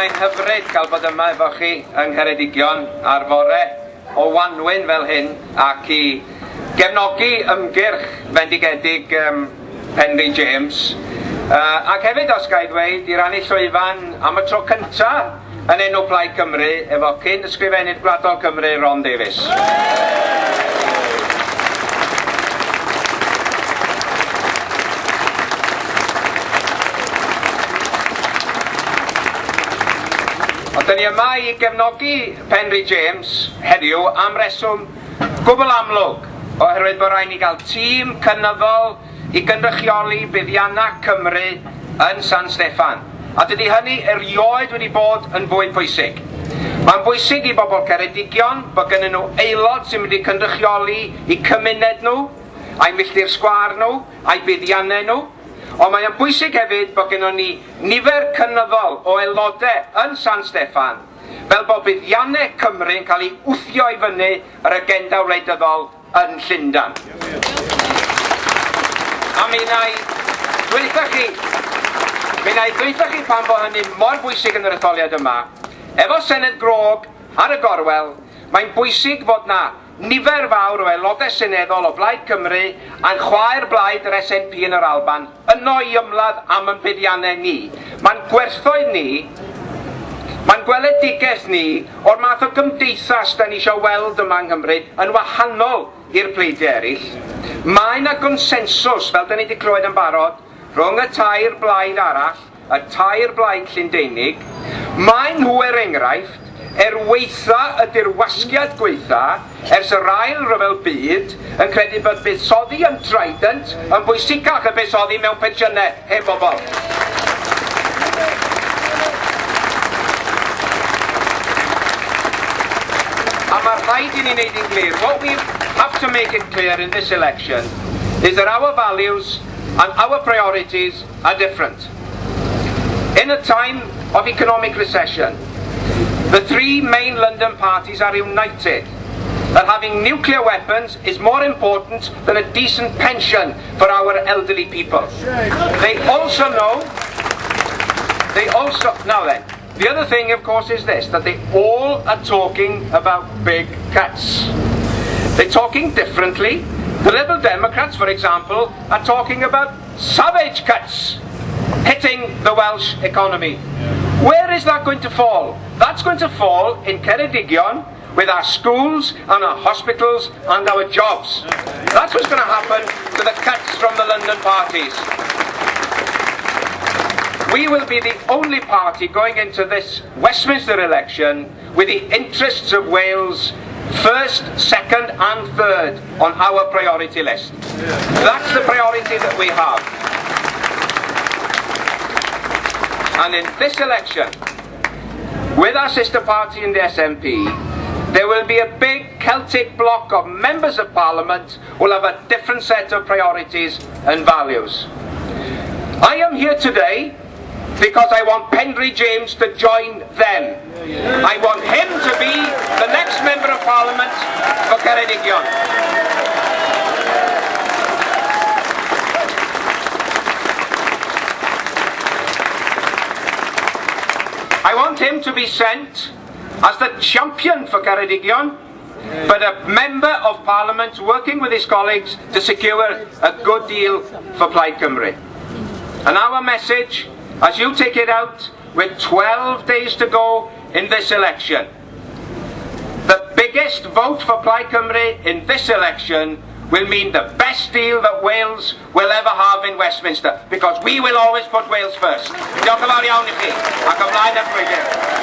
Mae'n hyfryd cael bod yma efo chi yng Ngheredigion ar fore o wanwyn fel hyn ac i gefnogi ymgyrch fendigedig Penri James. Ac hefyd, os ga i ddweud, i rannu llwyfan am y tro cynta yn enw Plaid Cymru efo cyn Ysgrifennydd Gwladol Cymru, Ron Davies. Ond dyn ni yma i gefnogi Penri James heddiw am reswm gwbl amlwg, oherwydd bod rhaid ni gael tîm cynyddol i gynrychioli buddiannau Cymru yn San Steffan. A dydy hynny erioed wedi bod yn fwy pwysig. Mae'n bwysig i bobl Ceredigion bod gynnyn nhw aelod sy'n mynd i cynrychioli eu cymuned nhw, a'u milltir sgwâr nhw, a'u buddiannau nhw. Ond mae'n bwysig hefyd bod gynnon ni nifer cynyddol o aelodau yn San Steffan, fel bod buddiannau Cymru yn cael ei wthio i fyny yr agenda wleidyddol yn Llundain. A mi wna i dweutha chi, mi wna i dweutha chi pam bod hynny mor bwysig yn yr etholiad yma. Efo Senedd Grog ar y gorwel, mae'n bwysig fod na nifer fawr o aelodau seneddol o Blaid Cymru a'n chwaer blaid yr SNP yn yr Alban yno i ymladd am ein buddiannau ni. Mae'n gwerthoedd ni, mae'n gweledigaeth ni o'r math o gymdeithas da ni eisiau weld yma yng Nghymru yn wahanol i'r pleidiau eraill. Mae yna gonsensws, fel da ni wedi clywed yn barod, rhwng y tair blaid arall, y tair blaid Llundeinig. Maen nhw, er enghraifft, er waetha y dirwasgiad gwaetha ers yr Ail Ryfel Byd, yn credu bod buddsoddi yn Trident yn bwysicach na buddsoddi mewn pensiynau hen bobl. A mae rhaid i ni wneud yn glir, what we have to make it clear in this election is that our values and our priorities are different. In a time of economic recession, the three main London parties are united that having nuclear weapons is more important than a decent pension for our elderly people. They also know, they also, now then, the other thing, of course, is this, that they all are talking about big cuts. They're talking differently. The Liberal Democrats, for example, are talking about savage cuts hitting the Welsh economy. Where is that going to fall? That's going to fall in Ceredigion with our schools and our hospitals and our jobs. That's what's going to happen to the cuts from the London parties. We will be the only party going into this Westminster election with the interests of Wales first, second and third on our priority list. That's the priority that we have. And in this election, with our sister party in the SNP, there will be a big Celtic bloc of members of Parliament who will have a different set of priorities and values. I am here today because I want Penri James to join them. I want him to be the next Member of Parliament for Ceredigion. I want him to be sent as the champion for Ceredigion, but a Member of Parliament working with his colleagues to secure a good deal for Plaid Cymru. And our message, as you take it out, with 12 days to go in this election, the biggest vote for Plaid Cymru in this election will mean the best deal that Wales will ever have in Westminster, because we will always put Wales first. Diolch yn fawr iawn i chi, ac ymlaen â'r frwydr.